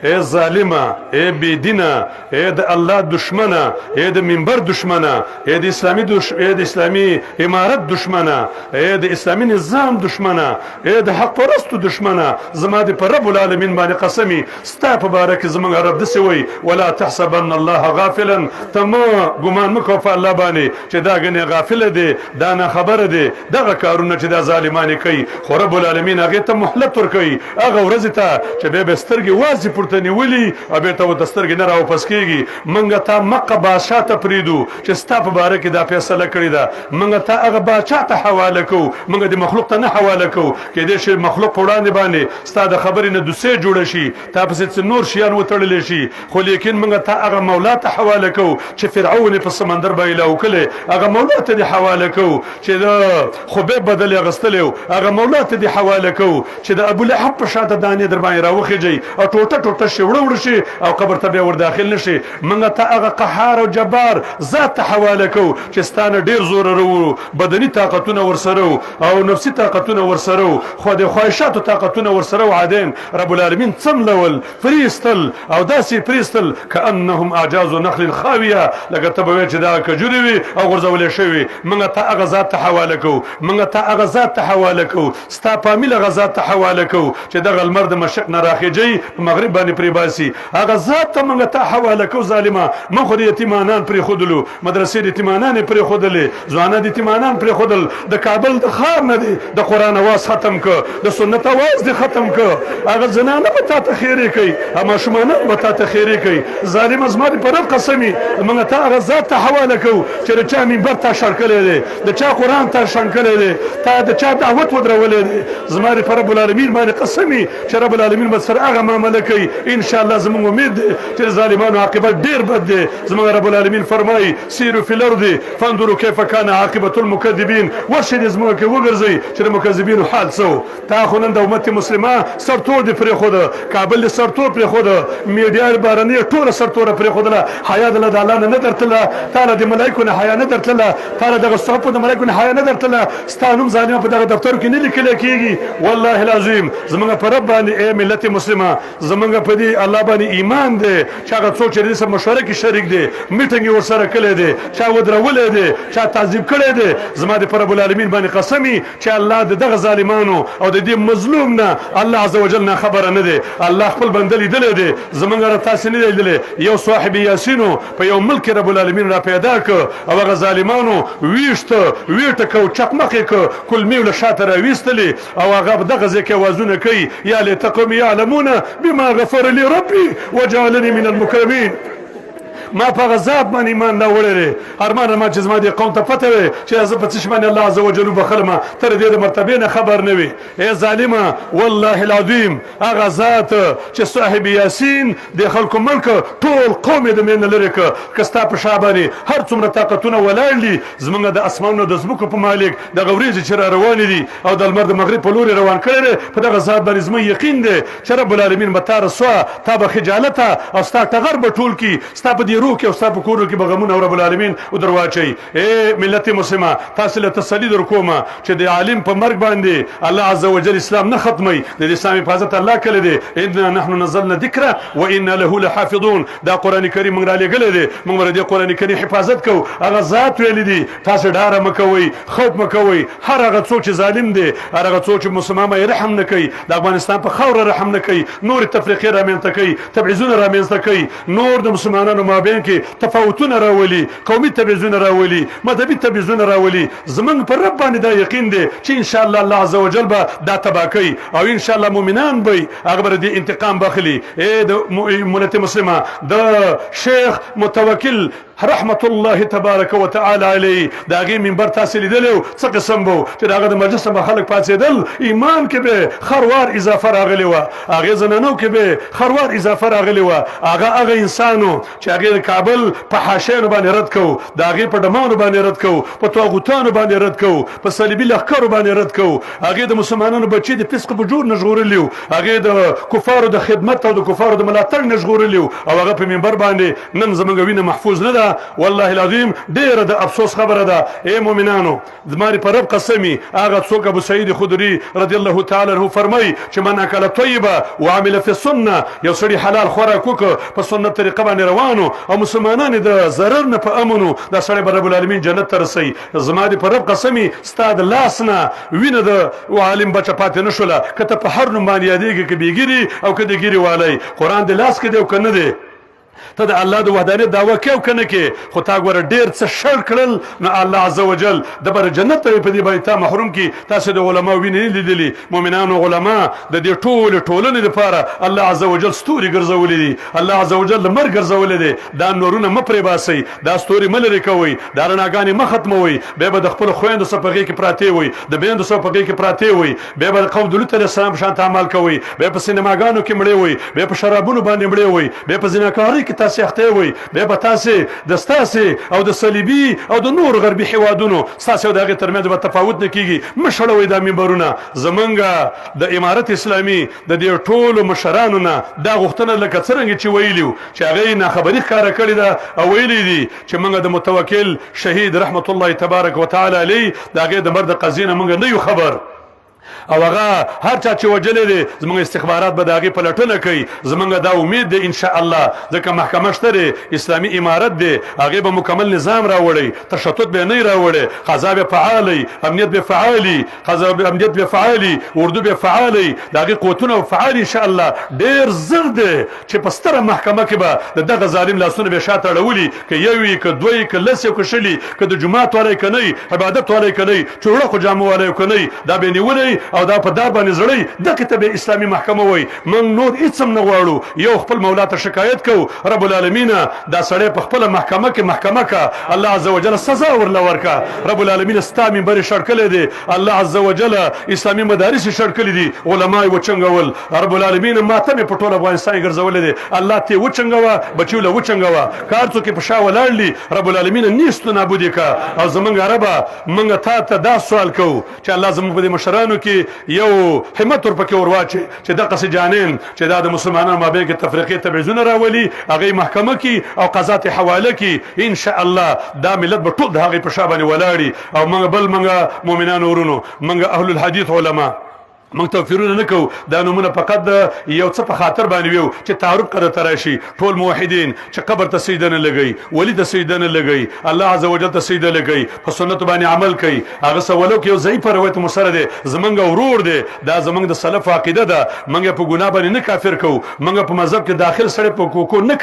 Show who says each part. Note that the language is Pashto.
Speaker 1: اے ظالمه، اے بی دینه، اے د الله دشمنه، اے د منبر دشمنه، اے د اسلامي دش... اے د اسلامي امارت دشمنه، اے د اسلامي نظام دشمنه، اے د حق پرستو دشمنه، زما د پر رب العالمین باندې قسمی، ستا په باره کې زمونږ رب داسې وایي: ولا تحسبن الله غافلا. ته مه ګمان مه کوه په الله باندې چې دا ګنې غافل دی، دا نه خبره دی دغه کارونه چې دا ظالمان یې کوي. خو رب العالمین هغې ته مهلت ورکوي، هغه ورځې ته چې بیا به سترګې وازې پورته نیولي او بېرته ورته سترګې نه راوپس کېږي. مونږ تا مقه بادشاه ته پرېږدو چې ستا په باره کې دا فیصله کړې ده. مونږ تا هغه بادشاه ته حواله کوو، مونږ د مخلوق ته نه حواله کوو. کېدای شي مخلوق په وړاندې باندې ستا د خبرې نه دوسې جوړه شي، تا پسې څه نور شیان وتړلی شي، خو لیکن مونږ تا هغه مولا ته حواله کوو چې فرعون په سمندر باندې لاهو کړی. هغه مولا ته دې حواله کوو چې د خبیب بدل یې اخیستلی و. هغه مولا ته دې حواله کوو چې د ابو لهب په شاته دانې در باندې راوخیږي او ټوټه ټوټه شي، وړه وړه شي او قبر ته بیا ور داخل نه شي. مونږ ته هغه قهار او جبار ذات ته حواله کوو چې ستانه ډیر زور وروړو، بدني طاقتونه ورسره او نفسي طاقتونه ورسره، خو د خواهشاتو طاقتونه ورسره. عادین رب العالمین څملول، پریستل او داسې پریستل کأنهم اعجاز نخل خاویه، لکه ته به چې دا کجوري وي او غورځولې شوی. مونږ ته هغه ذات ته حواله کوو، مونږ ته هغه ذات ته حواله کوو، ستا فامیل هغه ذات ته حواله کوو چې دغه لمر د مشرق نه راخیږي، په مغرب باندې پرې باسي. هغه ذات ته مونږ ته حواله کوو. ظالمه، مونږ خو د یتیمانان پرېښودلو، مدرسې د یتیمانان یې پرېښودلې، ځوانان د یتیمانان پرېښودل. د کابل د ښار نه دی د قرآن اواز ختم که، د سنت اواز دی ختم که. هغه زنانه به تا ته خیرې کوي، ماشومانان به تا ته خیرې کوي. ظالمه، زما دې په رب قسمي، مونږ ته هغه ذات ته حواله کوو چې د چا منبر تا شړکلی دی، د چا قرآن تا شړکلی دی، تا د چا دعوت ودرولی دی. زما دې په رب العالمین باندې قسمي چې رب العالمین به سره هغه معامله کوي ان شاء الله. زموږ امید دی چې ظالمانو عاقبت ډیر بد دی. زموږ رب العالمین فرمایي: سیرو فی الارض فانظروا کیف کان عاقبت المکذبین. ورشئ دې زموږ کې وګرځئ چې د مکذبینو حال څه و. تا خو نن د امت مسلمه سرتور دې پرېښود، کابل دې سرتور پرېښود، میډیا بهرنۍ ټوله سرتوره پرېښودله. حیا د الله نه نه درتله، تا له د ملایکو نه حیا نه درتله، تا له دغه صحفو د ملایکو نه حیا نه درتله. ستا نوم ظالمه په دغه دفتر کې نه لیکل کېږي. والله العظیم، زمونږ په رب باندې، ای ملت مسلمه، زمونږ په دې الله باندې ایمان دی چې هغه څوک چې دې سره مشوره کې شریک دی، میټنګ یې ورسره کړی دی، چا ودرولی دی، چا تعذیب کړی دی، زما د پر رب العالمین باندې قسمي چې الله د دغه ظالمانو او د دې مظلوم نه الله عز وجل نه خبره نه دی. الله خپل بنده لیدلی دی، زمونږ را تاسې نه دی لیدلی. یو صاحب یاسینو په یو ملک رب العالمین را پیدا که او هغه ظالمانو ویشت، ویټکو، چقمق یې که، کلمې له شاته راویستلې او هغه په دغه ځای کې اوازونه کوي: یا لیت قومي یعلمون بما غفر لي ربي وجعلني من المکرمین. ما په هغه ذات باندې ایمان راوړی دی، ارمان ارمان چې زما دې قوم ته پته وي چې زه په څه شي باندې الله عز وجل وبخښلم، تر دې د مرتبې نه خبر نه وي. ای ظالمه، والله العظیم، هغه ذات چې صاحب یاسین د خلکو ملک ټول قوم یې د مینې لرې که، که ستا په شا باندې هر څومره طاقتونه ولاړ دي، زمونږ د اسمانونو د ځمکو په مالک دغه ورېځې چې را روانې دي او د لمر د مغرب په لوري روان کړی دی، په دغه ذات باندې زموږ یقین دی چې رب العالمین به تا رسوا، تا به خجالته او ستا ټغر به ټول کړي. ستا په دیرو کې او ستا په کورو کې به غمونه او رب العالمین ودرواچوي. ای ملت مسلمه، تاسو له تسلی در کومه چې د عالم په مرګ باندې الله عز وجل اسلام نه ختمي. د اسلام حفاظت الله کړی دی. انا نحن نزلنا ذکر وانا له لحافظون. دا قران کریم موږ را لېږلی دی، موږ به د قران کریم حفاظت کوو. هغه ذات ویلی دی: تاسو ډاره مه کوئ، خوف مه کوئ. هر هغه څوک چې ظالم دی، هر هغه څوک چې مسلمان باندې رحم نه کوي، د افغانستان په خاوره رحم نه کوي، نور تفریقې رامنځته کوي، تبعیضونه رامنځته کوي، نور د مسلمانانو مابین کې تفاوتونه راولي، قومي تبعیضونه راولي، مذهبي تبعیضونه راولي، زمونږ پر رب باندې دا یقین دی چې ان شاء الله الله عز وجل به دا تباه کوي او ان شاء الله مؤمنان به هغه به دې انتقام بخلي. ای د ملت مسلمه، د شیخ متوکل رحمت الله تبارک وتعالى علیه د هغې منبر تاسې لیدلی و، څه قسم به چې د هغه د مجلس نه به خلک پاڅېدل، ایمان کې به خروار اضافه راغلې وه، هغې زنانو کې به خروار اضافه راغلې وه. هغه هغه انسانو چې هغې د کابل په حاشیانو باندې رد کو، د هغې په ډمانو باندې رد کو، په طاغوتانو باندې رد کو، په صلیبي لښکرو باندې رد کو. هغې د مسلمانانو بچي د فسق په جوړ نه ژغورلي وو، هغې د کفارو د خدمت او د کفارو د ملاتړ نه ژغورلي وو او هغه په منبر باندې نن زمونږ وینه محفوظ نه ده. ده. والله العظیم ډیره د افسوس خبره ده. اے مؤمنانو، زما په رب قسمی، هغه څوک، ابو سعید خدری رضی الله تعالی عنہ فرمای چې من اکل طیبه وعمل فی السنه، یو سړي حلال خوراک وکړ، په سنت طریقه باندې روانو او مسلمانان د ضرر نه په امنو، دا سړی به رب العالمین جنت ته رسي. زما دې په رب قسمی، ستا د لاس نه وینه د عالم بچه پاتې نشوله، که ته په هر نوم باندې یادېږي، که بېګیري او که د ګیري والی، قرآن د لاس کې دی او که نه دی، ته د الله د وحدانیت دعوه کې او کنه کې، خو تا ګوره ډیر څه شر کړل، نو الله عزوجل د بر جنت ته په دې باندې تا محروم کی. تاسو د علما وینې لیدلی. مؤمنانو، علما د دې ټول ټولنې لپاره الله عزوجل ستوري ګرځولې دي، الله عزوجل لمر ګرځولې دي. دا نورونه م پرې باسي، دا ستوري ملری کوي، دا رڼاګانې م ختموي. بیا به د خپل خویندو سره په غېږ کې پراته وي، د میندو سره په غېږ کې پراته وي، بیا به قوم د لوط علیه السلام شان عمل کوي، بیا په سینماګانو کې مړې وي، بیا په شرابونو باندې مړې وي، بیا په زناکارۍ کې تاسو اخته وي، بیا به تاسو د ستاسو او د صلیبي او د نور غربي هوادونو ستاسو او د هغې ترمنځ به تفاوت نه کیږي. مشړوي دا منبرونه. زمونږ د امارت اسلامي د دې ټولو مشرانو نه دا غوښتنه، لکه څرنګه چې ویلیو چې هغه ناخبري ښکاره کړې ده او ویلي دي چې موږ د متوکل شهید رحمت الله تبارک وتعالی علیه د هغې د مرد قضیې نه موږ نه یو خبر، او هغه هر چا چې وجلې دي، زمونږ استخبارات به د هغې پلټنه کوي. زمونږ دا امید دی ان شاء الله، ځکه محکمه شته دی، اسلامي امارت دی، هغې به مکمل نظام راوړي، تشدد به نه راوړي، قضا به فعالي، امنیت به فعالي، قضا به امنیت به فعالي، اردو به فعالي، د هغې قوتونه فعال ان شاء الله. ډېر زر دی چې په ستره محکمه کې به د دغه ظالم لاسونه به شاته اړولي، که یو وي، که دوی، که لس، که شلي، که د جومات والی که نه، عبادت والی که نه، چوړه خو جامو والی که نه، دا به نیولی او دا په دار باندې زړی، دغه ته به اسلامي محکمه وای. موږ نور هیڅ هم نه غواړو، یو خپل مولا ته شکایت کو، رب العالمین دا سړی په خپل محکمه کې محکمه کا، الله عزوجل سزا ورله ورکا. رب العالمین ستا منبر شړکلی دی، الله عزوجل اسلامي مدارس شړکلی دي، علما یې وچنګول، رب العالمین ماتم په ټول افغانستان ګرځولې دي. الله ته وچنګوا، بچو له وچنګوا، کار څوک په شا ولاړلی، رب العالمین نیست نابود کا. او زمونږ ربا، مونږ تا ته دا سوال کو چې الله زمونږ په مشرانو کې یو همت ورپکې ورواچي چې دغه سي جانین چې دا د مسلمانانو مابین کې تفریقې تبعیضونه راولي، هغه محکمه کې او قضا ته حواله کې. ان شاء الله دا ملت به ټول د هغې په شا باندې ولاړي. او مونږ بل، مونږ مؤمنانو ورونو، مونږ اهل الحدیث علما، موږ توفیرونه نه کوو، دا نمونه فقط یو څه په خاطر باندې ویو چې تعارف قدر تراشي. ټول موحدین چې قبر ته سجده نه لګي، ولی ته سجده نه لګي، الله عزوجل ته سجده لګي، په سنت باندې عمل کوي، هغه سوالو کې یو ضعیف روایت مسره دی، زمونږ ورور دی، دا زمونږ د سلف عقیده ده. موږ په ګناه باندې نه کافر کوو، موږ په مذهب کې داخل سره په کوکو نه